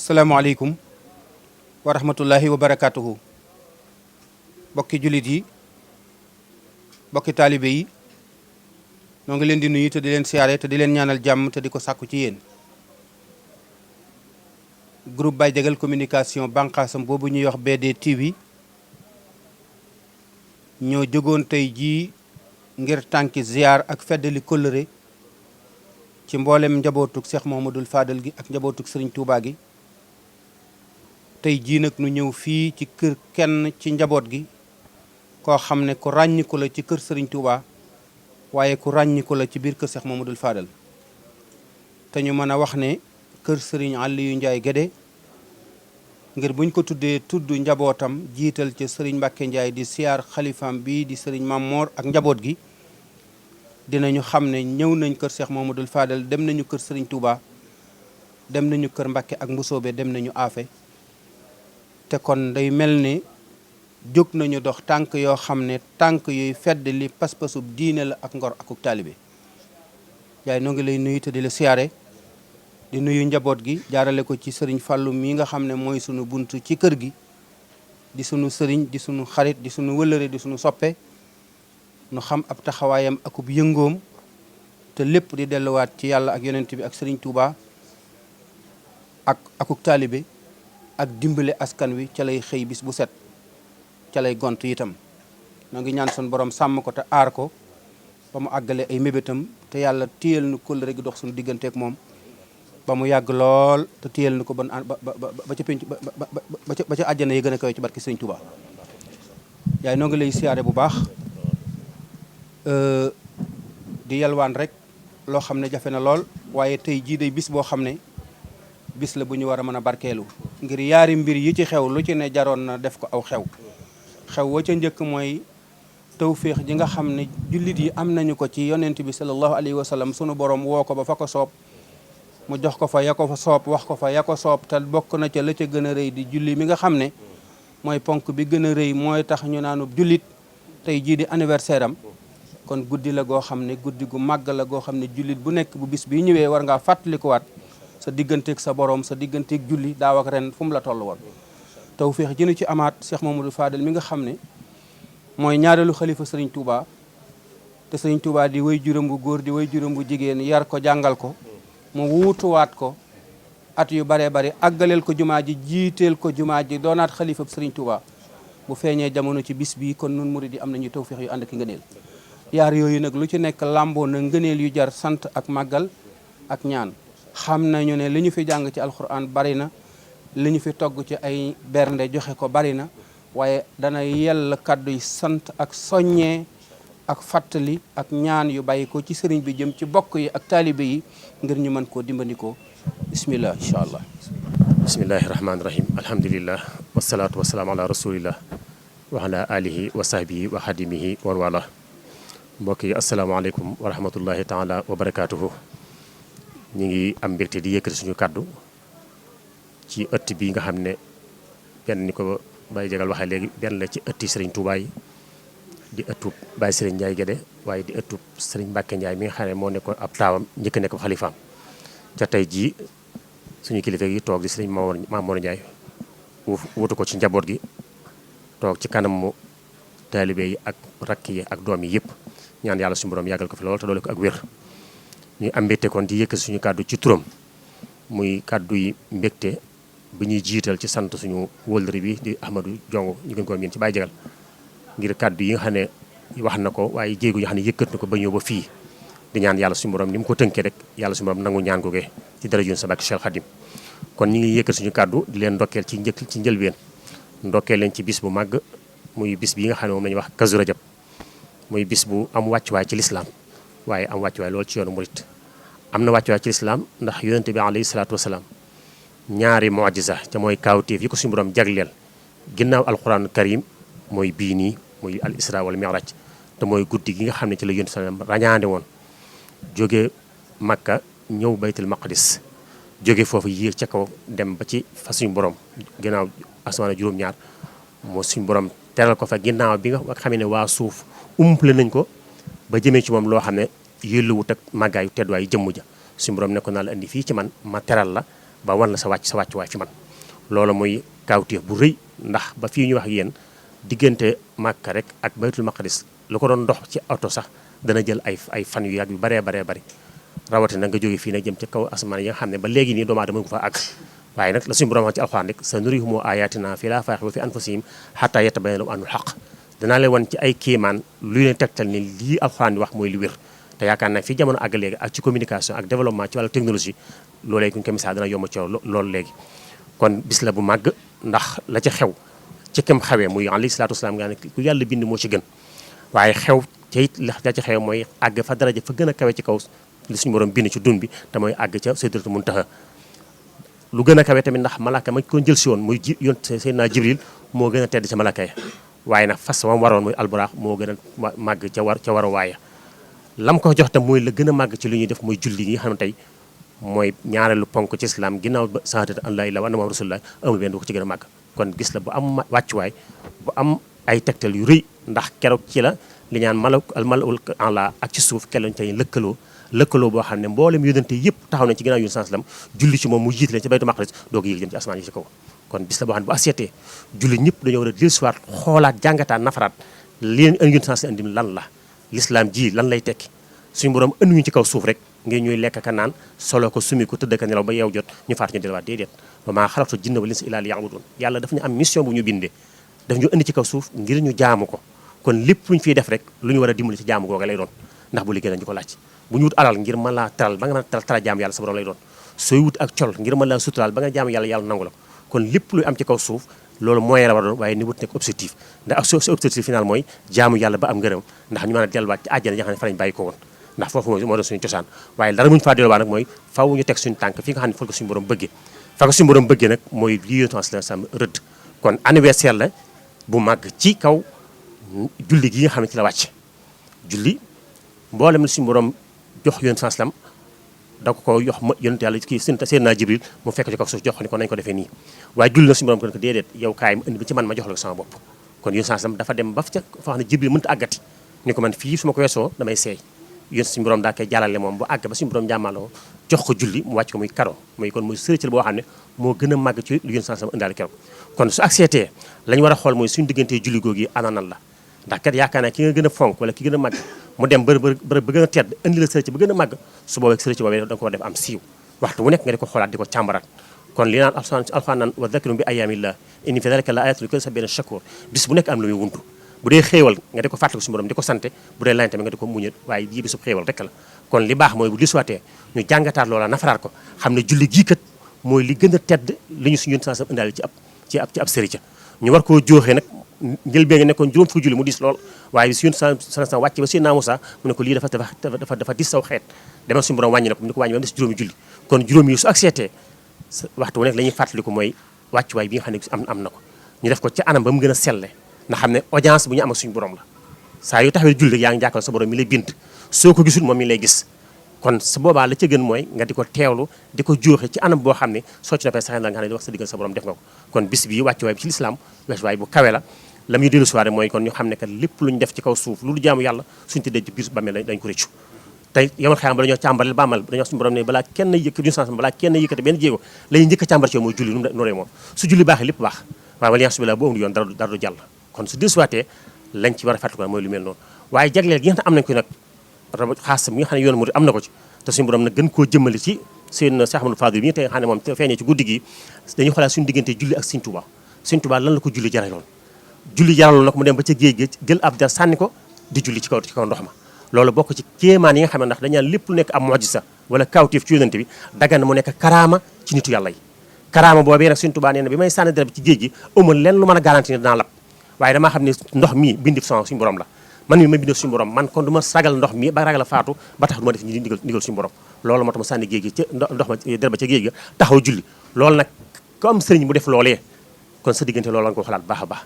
salaamaaleykum wa rahmatullahi wa barakaatuhu. bokki jullit yi bokki taalibe yi noo ngi leen di nuyu te di leen siyaare te di leen ñaanal jàmm te di ko sàkku ci yéen. groupe Baye Diagal communication bànqaasam boobu ñuy wax BD TV ñoo jógoon tey jii ngir tànki ziar ak feddali kóllëre ci mboolem njabootug Cheikh Mouhamadoul Fadal gi ak njabootug Serigne Touba gi. tey jii nag nu ñëw fii ci kër kenn ci njaboot gi koo xam ne ku ràññiku la ci kër Serigne Touba waaye ku ràññiku la ci biir kër Cheikh Mouhamadoul Fadal te ñu mën a wax ne kër Serigne Aliou Ndiaye Guédé ngir buñ ko tuddee tudd njabootam jiital ci Serigne Mbacke Ndiaye di siyaar xalifaam bii di Serigne Mamor ak njaboot gi dinañu xam ne ñëw nañ kër Cheikh Mouhamadoul Fadal dem nañu kër Serigne Touba dem nañu kër Mbacke ak Mbusoobe dem nañu Afe te kon day mel ne jóg nañu dox tànk yoo xam ne tànk yooyu fedd li pas-pasub diine la ak ngor akuk taalibe yaay noo ngi lay nuyu te di la siyaare di nuyu njaboot gi jaarale ko ci sëriñ Fàllu mi nga xam ne mooy sunu bunt ci kër gi di sunu sëriñ di sunu xarit di sunu wëllëre di sunu soppe nu xam ab taxawaayam akub yëngoom te lépp di delluwaat ci yàlla ak yonent bi ak sëriñ Touba ak akuk taalibe ak dimbale askan wi ca lay xëy bis bu set ca lay gont itam noo ngi ñaan sun borom sàmm ko te aar ko ba mu àggale ay mébétam te yàlla téyel nu kóllëre gi dox suñu digganteek moom ba mu yàgg lool te téyel nu ko ba ca pénc ba ca àjjana yi gën a kawe ci barke Sëriñ Touba yaay noo ngi lay siyaare bu baax di yalwaan rek loo xam ne jafe na lool waaye tey jii day bis boo xam ne bis la bu ñu war a mën a barkeelu ngir yaari mbir yi ci xew lu ci ne jaroon na def ko aw xew wa ca njëkk mooy tawféex ji nga xam ne jullit yi am nañu ko ci yonent bi sallallahu alayhi wa sallam sunu borom woo ko ba fa ko soob mu jox ko fa ya ko fa soob wax ko fa ya ko soob te bokk na ca la ca gën a rëy di julli mi nga xam ne mooy ponk bi gën a rëy mooy tax ñu naanub jullit tey jii di anniversaire am kon guddi la goo xam ne guddi gu màgg la goo xam ne jullit bu nekk bu bis bi ñëwee war ngaa fàttalikuwaat sa digganteeg sa borom sa digganteeg julli daaw ak ren fu mu la toll woon tawféex ji nu ci amaat Cheikh Mouhamadoul Fadal mi nga xam ne mooy ñaareelu xalifa Serigne Touba te Serigne Touba di way juróom bu góor di way juróom bu jigéen yar ko jàngal ko mu wuutuwaat ko at yu baree bari àggaleel ko jumaa ji jiiteel ko jumaa ji doonaat xalifa Serigne Touba bu feeñee jamono ci bis bi kon nun murid yi am nañu tawféex yu ànd ak ngëneel yaar yooyu nag lu ci nekk làmboo na ngëneel yu jar sant ak màggal ak ñaan xam nañu ne li ñu fi jàng ci alxuraan bari na li ñu fi togg ci ay bernde joxe ko bari na waaye dana yell kàddu yi sant ak soññee ak fàttali ak ñaan yu bàyyi ko ci sëriñ bi jëm ci bokk yi ak taalibe yi ngir ñu mën koo dimbandikoo bismillah incha allah bismillahi rahmaani rahim alhamdulillah wasalaatu wasalaamu ala rasulillah wa ala alihi wa sahbihi wa xadimihi wa wala mbokk yi asalaamaaleykum wa rahmatullahi taala wa barakaatuhu ñu ngi am mbégte di yëkkati suñu kàddu ci ëtt bi nga xam ne benn ni ko Baye Diagal waxee léegi benn la ci ëtti Serigne Touba yi di ëttub Baye Serigne Ndiaye Guédé waaye di ëttub Serigne Mbacke Ndiaye mi nga xam ne moo nekkoon ab taawam njëkk nekk xalifaam ca tey jii suñu kilifa yi toog di Serigne Mamour Ndiaye wutu ko ci njaboot gi toog ci kanamu taalibe yi ak rakk yi ak doom yi yëpp ñaan yàlla suñu borom yàggal ko fi lool te doole ko ak wér ñuy am mbégte kon di yëkkati suñu kàddu ci turam muy kàddu yi mbégte bi ñuy jiital ci sant suñu wëllëri bi di Ahmadou Diongo ñu gën ko miin ci Baye Diagal ngir kàddu yi nga xam ne wax na ko waaye jéegu yi nga xam ne yëkkat na ko ba ñëw ba fii di ñaan yàlla suñu borom ni mu ko tënkee rek yàlla suñu borom nangu ñaan googe ci darajoon sa barke Cheikh Khadim kon ñu ngi yëkkat suñu kàddu di leen ndokkeel ci njëlbeen ndokkeel leen ci bis bu màgg muy bis bi nga xam ne moom la ñuy wax Kazu Rajab muy bis bu am wàccuwaay ci lislaam waaye am wàccuwaay loolu ci yoonu murit am na wàccuwaay ci lislaam ndax yonente bi alayhi salaatu wasalaam ñaari mu'jiza te mooy kaawteef yi ko suñu borom jagleel ginnaaw alquran karim mooy bii nii muy al isra wal mi'raj te mooy guddi gi nga xam ne ci la yonente salaam rañaande woon jóge makka ñëw baytul maqdis jóge foofu yéeg ca kaw dem ba ci fa suñu borom ginnaaw asamaan juróom-ñaar moo suñu borom teral ko fa ginnaaw bi nga xam ne waa suuf umple nañ ko ba jëmee ci moom loo xam ne yëlluwut ak màggaayu tedduwaayu jëmm ja suñu borom ne ko naa la indi fii ci man ma teral la ba wan la sa wàccuwaay fi man loolu muy kaawteef bu rëy ndax ba fii ñu wax ak yéen diggante Makka rek ak Baytul Maqdis lu ko doon dox ci oto sax dana jël ay fan yu yàgg yu baree bari rawatina nga jóge fii nag jëm ci kaw asamaan yi nga xam ne ba léegi nii doomu aadama mën ko fa àgg waaye nag la suñu borom wax ci alxuraan rek sa nurihum ayatina fil aafaaqi wa fi anfusihim hattaa yatabayyana lahum annahul haqq danaa leen wan ci ay kéemaan lu leen tegtal ni lii alxuraan di wax mooy li wér te yaakaar naa fii jamono àgg léegi ak ci communication ak développement ci wàllu technologie loolee kuñ ko misaal dana yomb ci loolu léegi kon bis la bu màgg ndax la ca xew ci kem xewee muy alayhi salaatu wasalaam nga ne ku yàlla bind moo ci gën waaye xew ca it la ca xew mooy àgg fa daraja fa gën a kawe ci kaw li suñu borom bind ci dun bi te mooy àgg ca sidratu muntaha lu gën a kawe tamit ndax malaaka ma ko jël si woon muy yoon Seydina Jibril moo gën a tedd ca malaaka ya waaye nag fas wam waroon muy alburaax moo gën a màgg ca war a waaye lam ko jox tam mooy la gën a màgg ci lu ñuy def muy julli yi nga xam ne tey mooy ñaareelu ponk ci islam ginnaaw ba sahadat an la ilaha illallah wa anna muhammadur rasulullah amul benn du ko ci gën a màgg kon gis la bu am wàccuwaay bu am ay tegtal yu rëy ndax keroog ci la li ñaan malaul ala ak ci suuf kelloñ tey lëkkaloo boo xam ne mboolem yónnante yëpp taxaw nañ ci ginnaaw yun sallam julli ci moom mu jiit leen ci baytu maqdis doog yéeg jëm ci asamaan yi ci kaw kon bis la boo xam ne bu aseetee julli ñëpp dañoo war a dellusiwaat xoolaat jàngataat nafaraat li leen indi yun sallam indi lan la l'islam ji lan lay tekki suñu borom ëndu ñu ci kaw suuf rek ngir ñuy lekk ka naan solo ko sumi ko tëdd ka nelaw ba yeew jot ñu faatu ñu delluwaat déedéet wa maa xalaqtu jinna wal insa illaa liya'buduun yàlla dafa ñu am mission bu ñu bindee daf ñu indi ci kaw suuf ngir ñu jaamu ko kon lépp lu ñu fiy def rek lu ñu war a dimbali ci jaamu googa lay doon ndax bu liggéey nañu ko laaj bu ñu wut alal ngir mën laa teral ba nga mën a teral jaamu yàlla sa borom lay doon sooy wut ak col ngir mën laa suturaal ba nga jaamu yàlla nangu la kon lépp luy am ci kaw suuf loolu moyen la war a doon waaye ni wut nekk objectif ndax sa objectif final mooy jaamu yàlla ba am ngërëm ndax ñu mën a delluwaat ci àjjana yi nga xam ne fa lañ bàyyi ko woon ndax foofu moo doon suñu cosaan waaye dara muñu faa delluwaat nag mooy faw ñu teg suñu tànk fi nga xam ne fa ko suñu borom bëggee fa ko suñu borom bëggee nag mooy lii yonent sam rëdd kon anniversaire la bu màgg ci kaw julli gi nga xam ne ci la wàcc julli mboolem suñu borom jox yonent sallam da ko jox yonent yàlla kii Seydina Jibril mu fekk ci kaw suuf jox ni ko nañ ko defee nii waaye julli na suñu borom kon ko déedéet yow kaay mu indi ba ci man ma jox la ko sama bopp kon yonent sallam dafa dem ba fa xam ne Jibril mënta àggati ni ko man fii su ma ko weesoo damay seey yonent suñu borom daa koy jàllale moom bu àgg ba suñu borom jàmmaloo jox ko julli mu wàcc ko muy kado muy kon muy sërëcël boo xam ne moo gën a màgg ci lu yonent sallam indaale keroog kon su accepté lañ war a xool mooy suñu diggantee julli googu yi ananan la ndax kat yaakaar naa ki nga gën a fonk wala ki gën a màgg mu dem bërëb ba gën a tedd indi la sërëcël ba gën a màgg su boobee sërëcël boobee da nga ko def am siiw waxtu wu nekk nga di ko xoolaat di ko càmbaraat kon li naan alxuraan naan wa zakirum bi ayaamillah inni fi dalika la ayatul li kulli sabirin shakur bis bu nekk am lu muy wuntu bu dee xéewal nga di ko fàttaliku suñu borom di ko sante bu dee lañ tamit nga di ko muñal waaye ji bi su xéewal rek la kon li baax mooy bu li suwaatee ñu jàngataat loola nafaraat ko xam ne julli gii kat mooy li gën a tedd li ñu suñu yonent indaale ci ab sërica ñu war koo jooxee nag njëlbeen nga nekkoon juróom fukki julli mu dis lool waaye bi si yonent sa wàcc ba Seydina Musaa mu ne ko lii dafa dis saw xeet demal suñu borom wàññi na ko mu ne ko wàññi ba mu des juróomi julli kon juróom yi su accepté waxtu wu nekk la ñuy fàttaliku mooy wàccuwaay bi nga xam ne am na ko ñu def ko ci anam ba mu gën a selle nga xam ne audience bu ñu am ak suñu borom la saa yu taxawee julli rek yaa ngi jàkkaarloo sa borom mi lay bind soo ko gisul moom mi lay gis kon su boobaa la ca gën mooy nga di ko teewlu di ko jooxe ci anam boo xam ne soo ci noppee sax la nga xam ne di wax sa diggal sa borom def nga ko kon bis bii wàccuwaay bi ci lislaam wàccuwaay bu kawe la la muy dellu soirée mooy kon ñu xam ne que lépp lu ñu def ci kaw suuf lu jaamu yàlla suñu tëddee ci biir bàmmeel dañ ko rëccu tey yomal xëyam ba dañoo càmbareel bàmmal dañoo suñu borom ne balaa kenn yëkkati benn jéego lay njëkk a càmbar ci yow mooy julli nooree moom su julli baaxee lépp baax waaye wala yasubillah boo amul yoon dara du jàll kon su dellusiwaatee lañ ci war a fàttaliku mooy lu mel noonu waaye jagleel gi nga xam am nañ ko nag xaas bi nga xam ne yoon murid am na ko ci te suñu borom nag gën koo jëmmali ci seen Cheikh Ahmadou Fadil bi nga tey nga xam ne moom feeñee ci guddi gi dañuy xoolaat suñu diggante julli ak Sëriñ Tuubaa Sëriñ Tuubaa lan la ko julli jaraloon julli jaraloon nag mu dem ba ca géej gi jël ab der sànni ko di julli ci kaw ndox ma loolu bokk ci kéemaan yi nga xam ne ndax dañaan lépp lu nekk am mujisa wala kawtéef ci yonante bi dagan na mu nekk karaama ci nitu yàlla yi karaama boobee nag Sëriñ Tuubaa nee na bi may sànni der bi ci géej gi amul lenn lu mën a garanti ne dinaa lab waaye damaa xam ne ndox mii bindi suñu borom la man mi ma bindee suñu borom man kon du ma ragal ndox mi ba ragal a faatu ba tax du ma def ñi ndigal suñu borom loolu moo tax ma sànni géej gi ca ndox ma der ba ca géej ga taxaw julli loolu nag ko am sëriñ bu def loolee kon sa diggante loolu la nga ko xalaat baax a baax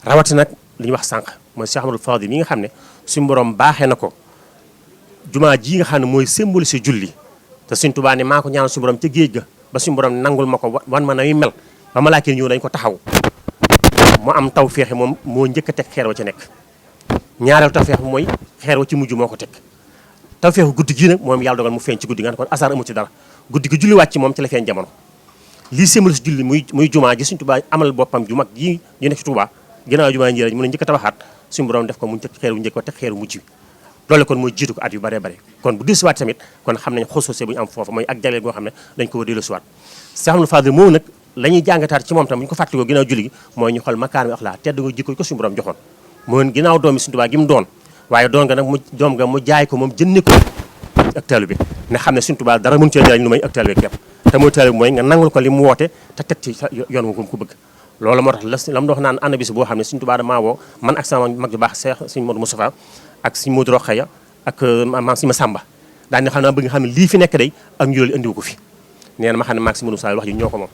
rawati nag li ñu wax sànq mooy Cheikh Ahmadou Fadil mi nga xam ne suñu borom baaxee na ko jumaa ji nga xam ne mooy symboliser julli te Sëriñ Tuubaa ne maa ko ñaanal suñu borom ca géej ga ba suñu borom nangul ma ko wan ma na muy mel ba malaaka ñëw dañ ko taxaw mu am taw feexe moom moo njëkk a teg xeer wa ca nekk ñaareelu taw feex bi mooy xeer wa ci mujj moo ko teg taw feexu guddi gi nag moom yàlla dogal mu feeñ ci guddi nga kon asaar amu ci dara guddi gi julli wàcc moom ci la feeñ jamono lii sémmal si julli muy jumaa ji Sëriñ Tuubaa amal boppam ju mag ji ñu nekk ci Tuubaa ginnaaw jumaa njëriñ mu ne njëkk a tabaxaat suñu borom def ko mu njëkk xeer wu njëkk ko te xeer wu mujj bi loolu kon mooy jiitu ko at yu bare bare kon bu dellusiwaat tamit kon xam nañ xososé bu ñu am foofu mooy ak jagleel goo xam ne dañ ko war dellusiwaat Cheikh Amadou Fadil moom nag la ñuy jàngataat ci moom tam bu ñu ko fàttalikoo ginnaaw julli gi mooy ñu xool makaarimi axlaaq tedd nga jikko ko suñu borom joxoon mooy ginnaaw doomi Sëriñ Tuubaa gi mu doon waaye doon nga nag mu jaay ko moom jënne ko ak taalibe bi ne xam ne Sëriñ Tuubaa dara mënu cee jëriñ lu may ak taalibe képp te mooy taalibe bi mooy nga nangul ko li mu woote te teg ci yoon wu ko bëgg loolu moo tax la mu dox naan ànd bis boo xam ne Sëriñ Tuubaa damaa woo man ak sama mag ju baax Cheikh Sëriñ Modou Moustapha ak Sëriñ Modou Rokhaya ak maam Sëriñ Massamba daan ne xam naa bëgg nga xam ne lii fi nekk day ak njuróol indiwu ko fi nee na ma xam ne maag Sëriñ Modou Moustapha wax ji ñoo ko moom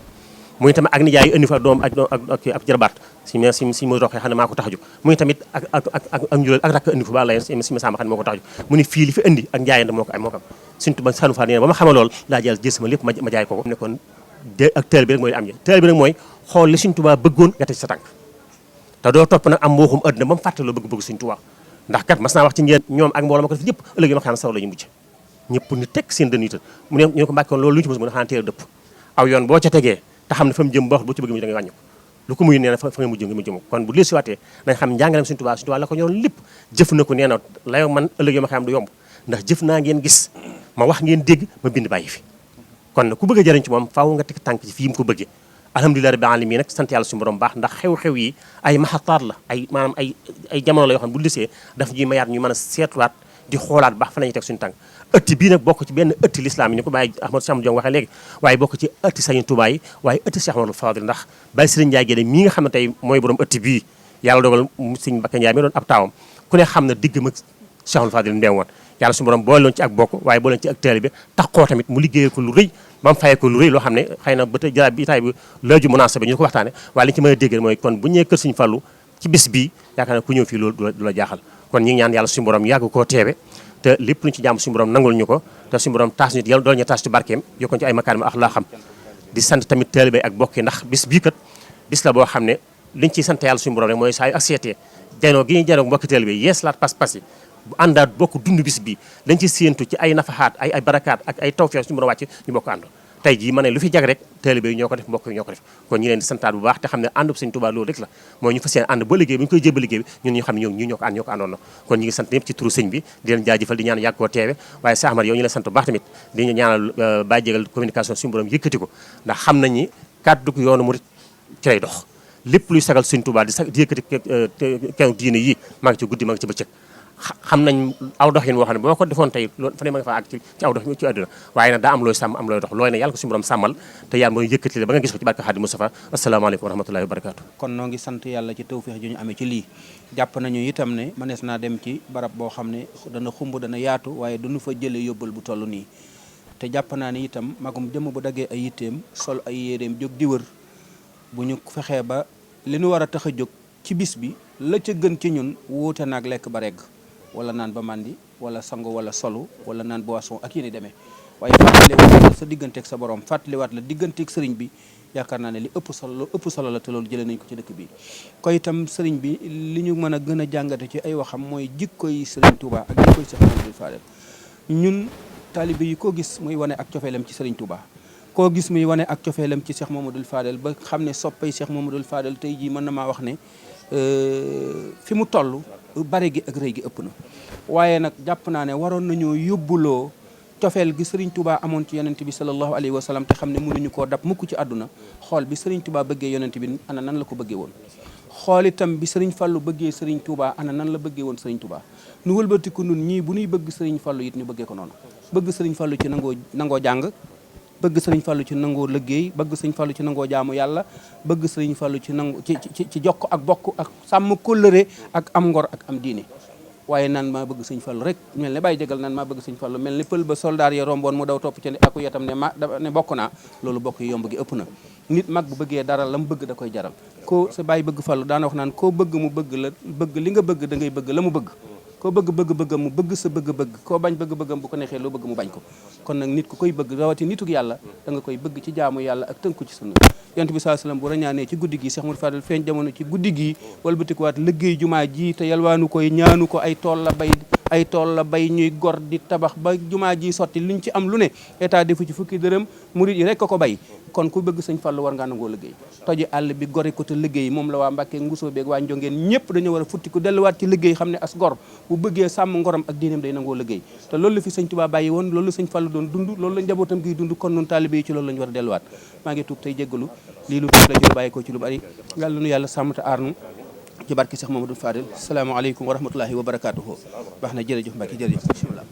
muy tamit ak nijaay indi fa doom ak jarbaat Sëriñ Modou Rokhaya xam ne maa ko tax a jóg muy tamit ak njuróol ak rakk indi fa ba lay Sëriñ Massamba xam ne moo ko tax a jóg mu ne fii li fi indi ak njaayante moo ko am Sëriñ Tuubaa Sanu Fall nee na ba ma xamee loolu laa jël sama lépp ma jaay ko ne kon ak teel bi rek mooy am ji teel bi rek mooy xool li Sëriñ Tuubaa bëggoon nga teg sa tànk te doo topp nag am mbooxum àdduna ba mu fàttaloo bëgg Sëriñ Tuubaa ndax kat mas naa wax ci ngeen ñoom ak mbooloo ma ko def ñëpp ëllëg yi ma xam saw la ñu mujj ñëpp ni teg seen dën yital mu ne ñu ko mbàkkoon loolu lu ñu ci mos mu ne xanaa teel dëpp aw yoon boo ca tegee te xam ne fa mu jëm ba wax boo ci bëgg mu da ngay wàññi ko lu ko muy nee na fa nga mujj nga mujj kon bu lee siwaatee nañ xam njàngaleem Sëriñ Tuubaa la ko ñoroon lépp jëf na ko nee na la yow man ëllëg yi ma xam du yomb ndax jëf naa ngeen gis ma wax ngeen dégg ma bind bàyyi fi kon ku bëgg a jëriñ ci moom faaw nga teg tànk ci fii mu ko bëggee alhamdulilah rabbil alamin nag sant yàlla suñu borom baax ndax xew-xew yi ay maxataat la ay maanaam ay jamono la yoo xam ne bu lisee daf ñuy mayaat ñu mën a seetluwaat di xoolaat baax fa la ñuy teg suñu tànk ëtti bii nag bokk ci benn ëtti l'islam yi ni ko bàyyi Ahmadou Samb Diong waxee léegi waaye bokk ci ëtti Sëriñ Tuubaa yi waaye ëtti Cheikh Amadou Fadil ndax Baye Sëriñ Ndiaye Guèye mii nga xam ne tey mooy borom ëtti bii yàlla dogal Sëriñ Mbacké Ndiaye mi doon ab taawam ku ne xam na digg mag Cheikh Amadou Fadil ndeew woon yàlla suñu borom boole loon ci ak bokk waaye boole loon ci ak taalibe bi taxoo tamit mu liggéeyal ko lu rëy ba mu fayee ko lu rëy loo xam ne xëy na ba tey jaraab bi taay bi laaju munaasaba ñu ko waxtaane waaye li ñu ci mën a dégg mooy kon bu ñëwee kër Sëriñ Fallu ci bis bii yaakaar na ku ñëw fii loolu du la jaaxal kon ñi ngi ñaan yàlla suñu borom yàgg koo teewe te lépp lu ñu ci jàmm suñu borom nangul ñu ko te suñu borom taas ñu yàlla dool ñu taas ci barkeem yokkoon ci ay makaarim ak laa xam di sant tamit taalibe ak bokk yi ndax bis bii kat bis la boo xam ne liñ ciy sant yàlla suñu borom rek mooy saa yu ak seetee janoo gi ñuy janoo mbokki taalibe yees laat pas-pas yi bu àndaat bokk dund bis bi lañ ci séentu ci ay nafaxaat ay barakaat ak ay tawfeex suñu borom wàcc ñu bokk ànd tey jii ma ne lu fi jag rek taalibe yi ñoo ko def mbokk yi ñoo ko def kon ñi leen di santaat bu baax te xam ne ànd bu Sëriñ Tuubaa loolu rek la mooy ñu fas yéene ànd ba liggéey bu ñu koy jébba liggéey bi ñun ñu xam ne ñoo ko àndoon na kon ñi ngi sant ñëpp ci turu sëñ bi di leen jaajëfal di ñaan yàgg koo teewe waaye Cheikh Ahmad yow ñu leen sant bu baax tamit di ñaanal bàyyi jégal communication suñu borom yëkkati ko ndax xam nañ ni kàddu yoonu murit ci lay dox lépp luy sagal Sëriñ Tuubaa di yëkkati kenn diine yi maa ngi ci guddi maa ngi ci bëccëg xam nañ aw dox yin woo xam ne boo ko defoon tey loolu fa ne ma nga fa àgg ci aw dox ci àdduna waaye nag daa am looy sàmm am looy dox looy ne yàlla ko suñu borom sàmmal te yàlla mooy yëkkati la ba nga gis ko ci barke Xaadimu Mustafaa asalaamaaleykum wa rahmatullahi wa barakaatu kon noo ngi sant yàlla ci tawfeex ju ñu amee ci lii jàpp nañu itam ne mënees naa dem ci barab boo xam ne dana xumb dana yaatu waaye duñu fa jële yóbbal bu toll nii te jàpp naa ne itam magum jëmm bu daggee ay yitteem sol ay yéreem jóg di wër bu ñu fexee ba li ñu war a tax a jóg ci bis bi la ca gën ci ñun wuute naag lekk ba regg wala naan ba màndi wala sangu wala solu wala naan boisson ak yéen i demee waaye fàttaliwaat la sa digganteeg sa borom fàttaliwaat la digganteeg sëriñ bi yaakaar naa ne li ëpp solo la te loolu jëlee nañ ko ci dëkk bi ko itam sëriñ bi li ñu mën a gën a jàngate ci ay waxam mooy jikko yi sëriñ Touba ak jikko yi Cheikh Mamadou Fadel ñun taalibe yi koo gis muy wane ak cofeelam ci sëriñ Touba koo gis muy wane ak cofeelam ci Cheikh Mamadou Fadel ba xam ne soppay Cheikh Mamadou Fadel tey jii mën na maa wax ne fi mu toll bare gi ak rëy gi ëpp na waaye nag jàpp naa ne waroon nañoo yóbbuloo cofeel gi Serigne Touba amoon ci yonent bi sallallahu alayhi wa sallam te xam ne mënuñu koo dab mukk ci àdduna xool bi Serigne Touba bëggee yonent bi ana nan la ko bëggee woon xool itam bi Serigne Fallou bëggee Serigne Touba ana nan la bëggee woon Serigne Touba nu wëlbatiku nun ñii bu ñuy bëgg Serigne Fallou it ñu bëggee ko noonu bëgg Serigne Fallou ci nangoo jàng bëgg Serigne Fallou ci nangoo liggéey bëgg Serigne Fallou ci nangoo jaamu yàlla bëgg Serigne Fallou ci nangu ci jokk ak bokk ak sàmm kóllëre ak am ngor ak am diine waaye naan maa bëgg Serigne Fallou rek mel ne bàyyi jégal naan maa bëgg Serigne Fallou mel ne pël ba soldaar ya romboon mu daw topp ci ne aku yetam ne bokk naa loolu bokk yi yomb gi ëpp na nit mag bu bëggee dara la mu bëgg da koy jaral ko sa bàyyi bëgg Fallou daana wax naan koo bëgg mu bëgg la bëgg li nga bëgg da ngay bëgg la mu bëgg koo bëgg mu bëgg sa bëgg-bëgg koo bañ bëgg-bëggam bu ko neexee loo bëgg mu bañ ko kon nag nit ku koy bëgg rawati nituk yàlla da nga koy bëgg ci jaamu yàlla ak tënku ci sunna yonent bi sallallahu alayhi wasallam bu rañaanee ci guddi gi Cheikh Mouhamadou Fadel feeñ jamono ci guddi gi walbatikuwaat liggéey jumaa ji te yalwaanu koy ñaanu ko ay tool la bay ay tool la bay ñuy gor di tabax ba jumaa ji sotti luñ ci am lu ne état defu ci fukki dërëm murid yi rek ko bay kon ku bëgg sëñ Fallu war ngaa nangoo liggéey toji àll bi gori ko te liggéey moom la waa Mbàkke Ngusoo beeg waa Njongeen ñëpp dañoo war a futti ku delluwaat ci liggéey xam ne as gor bu bëggee sàmm ngorom ak diineem day nangoo liggéey te loolu la fi sëñ Tuubaa bàyyi woon loolu la sëñ Fallu doon dund loolu la njabootam giy dund kon nun taalibe yi ci loolu la ñu war a delluwaat maa ngi tuub tey jéggalu lii lu tuub la jël bàyyi ko ci lu bari yàlla nu yàlla sàmm te aar nu ci barke Cheikh Mamadou Fadel salaamaaleykum wa rahmatullahi wa barakaatuhu baax na jërëjëf Mbacke jërëjëf bismillah